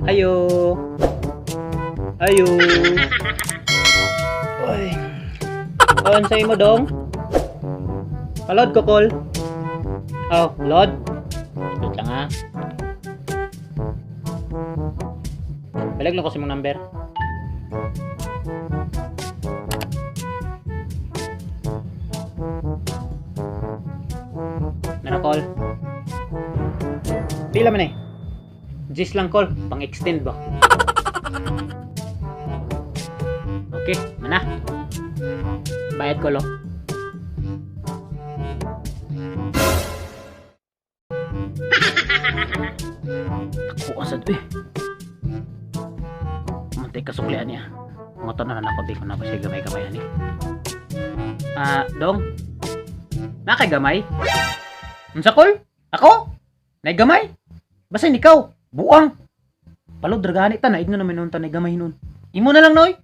Ayo. Ayo. Oy. On sa imo dong? Palod ko call. Oh, load. Wait lang ha. Balik lang ko sa imong number. Nara call. Pila man eh. Gis lang call, pang-extend ba? Okay, mana. Bayad ko lo. Ako asad eh. Mantay kasuklian niya. Mga to na na ako ko na pa siya gamay-gamay ani. Ah, dong. Na kay gamay? Unsa kol? Ako? Nay gamay? Basta ikaw, buang. Palod ra gani ta na igno naman nun ta nay gamay nun. Imo na lang noy.